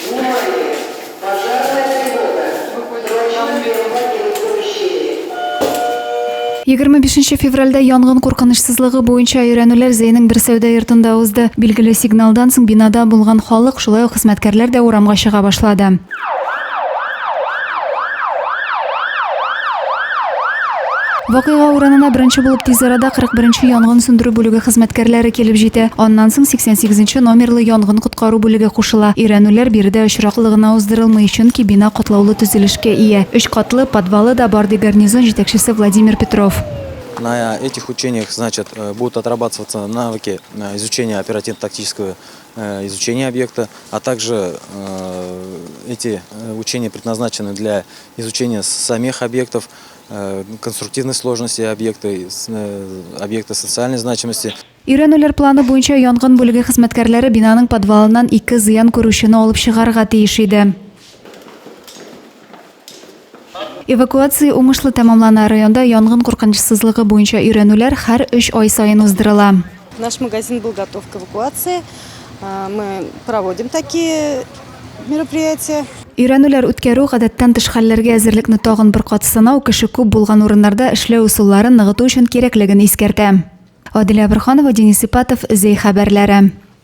Внимание! Пожарная тревога! Срочно всем покинуть помещение! 25 нче февральдә янгын куркынычсызлыгы буенча өйрәнүләр Зәйнең бер сәүдә йортында узды. Билгеле сигналдан соң бинада булган халык, шулай ук хезмәткәрләр дә урамга чыга башлады. Вакыйга урынына беренче булып тиз арада 41 нче янгын сүндерү бүлеге хезмәткәрләре килеп җитә. Аннан соң 88 нче номерлы янгын-коткару бүлеге кушыла. Өйрәнүләр биредә очраклы гына уздырылмый, чөнки бина катлаулы төзелешкә ия. Өч катлы, подвалы да бар, ди гарнизон җитәкчесе Владимир Петров. На этих учениях, значит, будут отрабатываться навыки изучения оперативно-тактического изучения объекта, а также эти учения предназначены для изучения самих объектов, конструктивной сложности объекта, объекта социальной значимости. Өйрәнүләр планы буенча янгын бүлеге хезмәткәрләре бинаның подвалыннан ике зыян күрүчене алып чыгарга тиеш иде. Эвакуация уңышлы тәмамлана. Районда янгын куркынычсызлыгы буенча өйрәнүләр һәр өч ай саен уздырыла. Наш магазин был готов к эвакуации. Мы проводим такие мероприятия. Өйрәнүләр үткәрү, гадәттән тыш хәлләргә әзерлекне тагын бер кат сынау, кеше күп булган урыннарда эшләү ысулларын ныгыту өчен кирәклеген искәртә. Адилә Борһанова, Денис Ипатов, Зәй хәбәрләре.